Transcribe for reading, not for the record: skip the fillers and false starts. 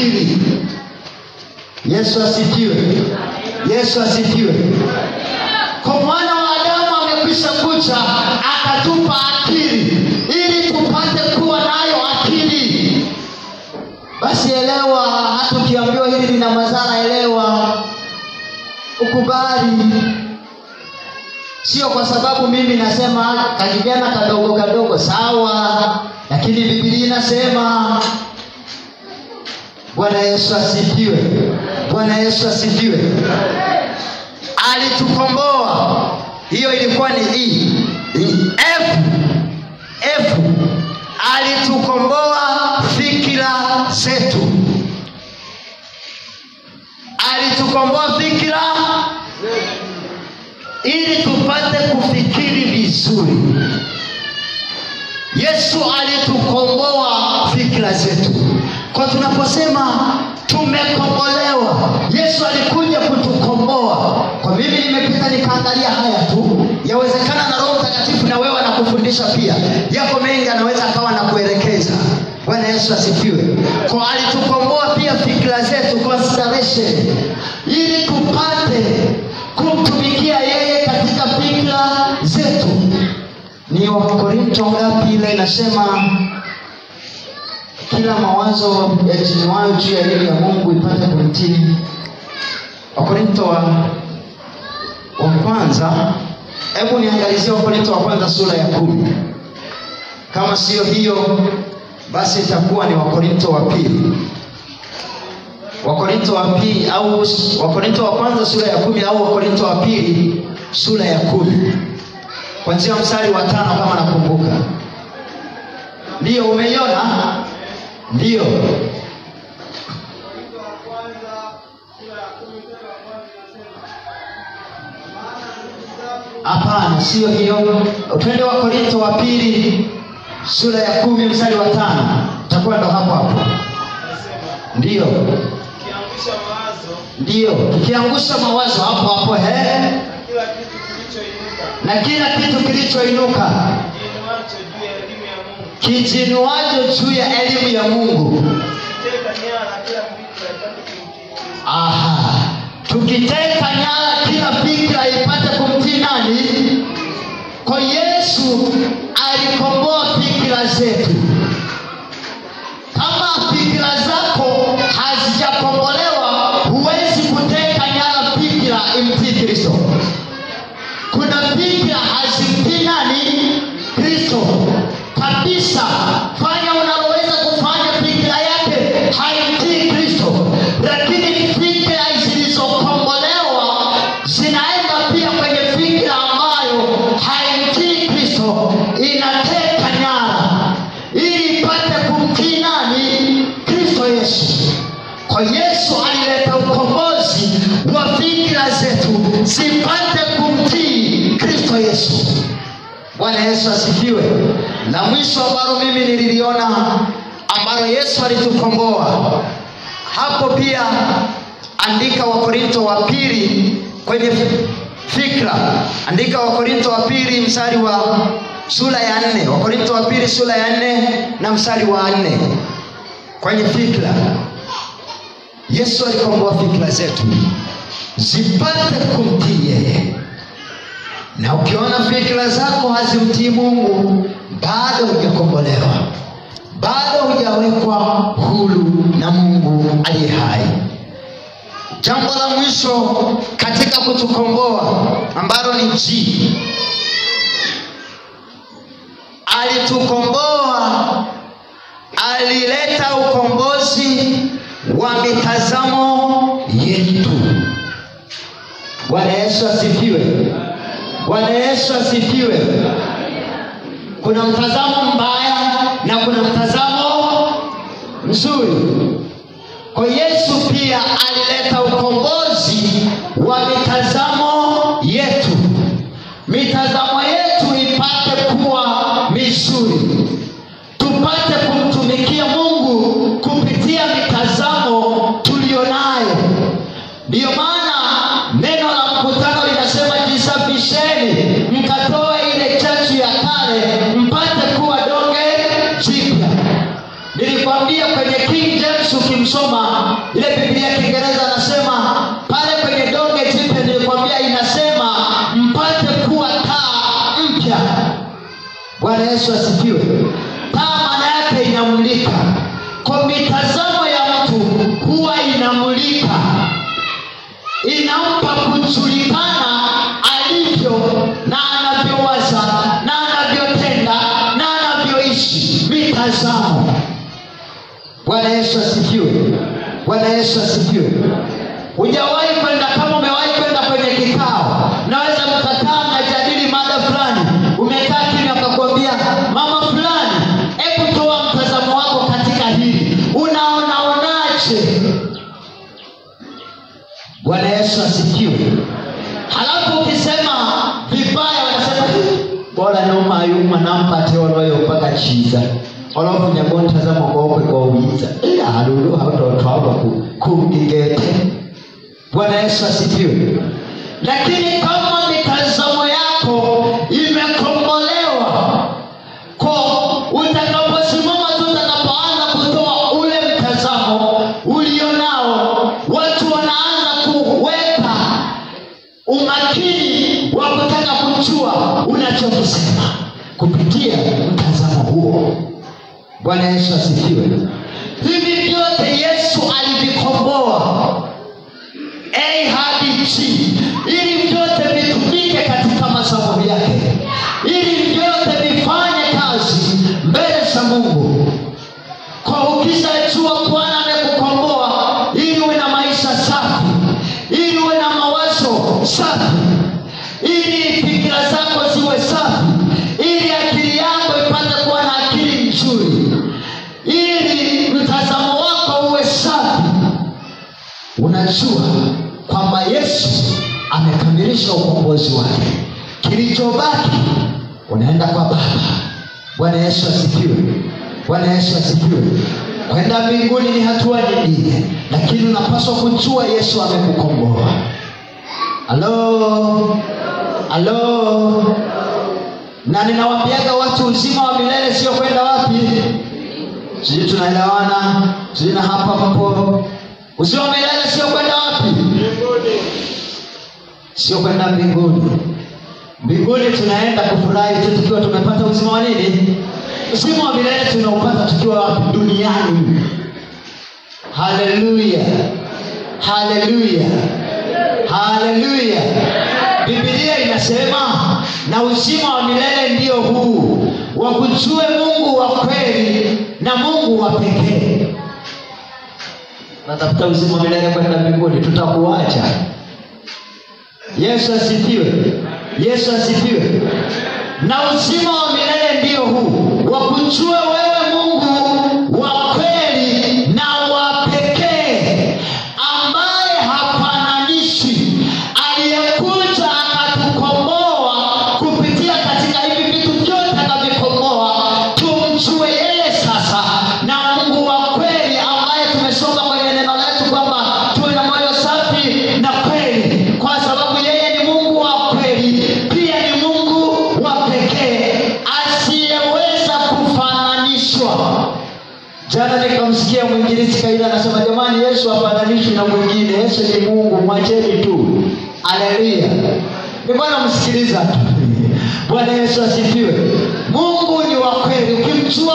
akili. Yesu asifiwe. Yesu asifiwe. Kwa mwana wa Adamu amekwisha kuja akatupa akili ili tupate kuwa nayo akili. Basi elewa, hata ukiambiwa hili lina madhara, elewa, ukubali. Sio kwa sababu mimi nasema kakijana kadogo kadogo, sawa, lakini Biblia inasema. Bwana Yesu asifiwe. Bwana Yesu asifiwe. Alitukomboa. Hiyo ilikuwa ni E. F. F. Alitukomboa fikira zetu. Alitukomboa fikira ili tupate kufikiri vizuri. Yesu alitukomboa fikira zetu. Kwa tunaposema tumekombolewa, Yesu alikuja kutukomboa. Kwa mimi nimepita nikaangalia haya tu, yawezekana na Roho Mtakatifu na wewe anakufundisha pia. Yako mengi anaweza akawa anakuelekeza. Bwana Yesu asifiwe. Kwa alitukomboa pia fikra zetu, consideration, ili tupate kumtumikia yeye katika fikra zetu. Ni Wakorinto ngapi ile inasema kila mawazo yajinuayo juu ya elimu ya Mungu ipate kumtii? Wakorinto wa kwanza, hebu niangalizie Wakorinto wa kwanza sura ya 10. Kama sio hiyo basi itakuwa ni Wakorinto wa pili. Wakorinto wa pili au Wakorinto wa kwanza sura ya 10 au Wakorinto wa pili sura ya 10. Kuanzia mstari wa 5 kama nakumbuka. Ndio umeiona? Ndio. Hapana, sio hiyo. Twende Wakorinto wa pili sura ya 10 mstari wa 5. Itakuwa ndo hapo hapo. Ndio. Ndio, tukiangusha mawazo hapo hapo, na kila kitu kilichoinuka kijinuacho juu ya elimu ya Mungu. Aha, tukiteka nyara kila fikra ipate kumtii nani? Kwa Yesu alikomboa fikra zetu. Kama fikra zako hazijakombolewa, huwezi kuteka nyara fikra imtii Kristo. Kuna fikra hazimtii nani? Kristo kabisa. Fanya unaloweza kufanya, fikra yake haimtii Kristo. Lakini fikra zilizokombolewa zinaenda pia kwenye fikra ambayo haimtii Kristo, inateka nyara ili ipate kumtii nani? Kristo Yesu. Kwa Yesu alileta ukombozi wa fikra zetu zipate kumtii Kristo Yesu. Bwana Yesu asifiwe. Na mwisho ambalo mimi nililiona ambalo Yesu alitukomboa, hapo pia andika Wakorinto wa pili kwenye fikra. Andika Wakorinto wa pili mstari wa sura ya 4. Wakorinto wa pili sura ya 4 na mstari wa 4. Kwenye fikra, Yesu alikomboa fikra zetu zipate kumtii yeye. Na ukiona fikra zako hazimtii Mungu, bado hujakombolewa, bado hujawekwa huru na Mungu aliye hai. Jambo la mwisho katika kutukomboa ambalo ni G, alitukomboa, alileta ukombozi wa mitazamo yetu. Bwana Yesu asifiwe. Bwana Yesu asifiwe. Kuna mtazamo mbaya na kuna mtazamo mzuri. Kwa Yesu pia alileta ukombozi wa mitazamo yetu. Mitazamo yetu ipate kuwa mizuri, tupate kumtumikia Mungu kupitia mitazamo tulionayo. Ndio maana neno la mkutano linasema jisafisheni mkatoe ile chachu ya kale mpate kuwa donge jipya. Nilikwambia kwenye King James ukimsoma ile Biblia ya Kiingereza anasema pale kwenye donge jipya nilikwambia inasema mpate kuwa taa mpya. Bwana Yesu asifiwe. Taa maana yake inamulika. Kwa mitazamo ya mtu huwa inamulika, inampa kujulikana alivyo na anavyowaza na anavyotenda na anavyoishi. Mitazamo. Bwana Yesu asifiwe. Bwana Yesu asifiwe. Hujawahi kwenda, kama umewahi kwenda kwenye kikao, naweza mkakaa mnajadili mada fulani, umekaa kimya, akakwambia mama fulani, hebu toa mtazamo wako katika hili, unaonaonaje? Bwana Yesu asifiwe. Halafu ukisema vibaya wanasema bora noma yuma nampa teoloyo mpaka chiza olofu nyabo mtazamo wako kwa uiza ila halulu hautotwaba kungigete. Bwana Yesu asifiwe. Lakini kama mitazamo yako imekombolewa, kwa utakaposimama tu, utakapoanza kutoa ule mtazamo ulionao, watu wanaanza kuweka umakini wa kutaka kujua unachokisema kupitia mtazamo huo. Bwana Yesu asifiwe. Hivi vyote Yesu alivikomboa A hadi G, ili vyote vitumike katika mazao yake, ili vyote vifanye kazi mbele za Mungu. Kwa ukishajua Bwana amekukomboa ili uwe na maisha safi, ili uwe na mawazo safi, ili fikra zako ziwe safi, ili akili yako ipate kuwa na akili nzuri, ili mtazamo wako uwe safi, unajua kwamba Yesu amekamilisha ukombozi wake. Kilichobaki unaenda kwa Baba. Bwana Yesu asifiwe. Bwana Yesu asifiwe. Kwenda mbinguni ni hatua nyingine, lakini unapaswa kujua Yesu amekukomboa. Halo, halo. Na ninawaambiaga watu uzima wa milele sio kwenda wapi? Sisi tunaelewana, sisi na hapa mpo. Uzima wa milele sio kwenda wapi? Mbinguni. Sio kwenda mbinguni. Mbinguni tunaenda kufurahi tu tukiwa tumepata uzima wa nini? Uzima wa milele tunaupata tukiwa wapi? Duniani. Haleluya. Haleluya. Haleluya. Biblia inasema na uzima wa milele ndio huu, wakujue Mungu wa kweli na Mungu wa pekee. Natafuta uzima wa milele kwenda mbinguni, tutakuacha. Yesu asifiwe. Yesu asifiwe. Na uzima wa milele ndio huu, wakujue wewe Mungu wa kweli na wa pekee, ambaye hafananishwi, aliyekuja akatukomboa kupitia katika hivi vitu vyote akavikomboa. Tumjue yeye sasa na Mungu wa kweli, ambaye tumesoma kwenye neno letu kwamba tuwe na moyo safi na kweli, kwa sababu yeye ni Mungu wa kweli, pia ni Mungu wa pekee asiyeweza kufananishwa. Jana nikamsikia mwinjilisti Kaila anasema, jamani, Yesu hafananishwi na mwingine, Yesu ni Mungu, mwacheni tu. Haleluya. Nilikuwa namsikiliza tu. Bwana Yesu asifiwe. Mungu ni wa kweli. Ukimjua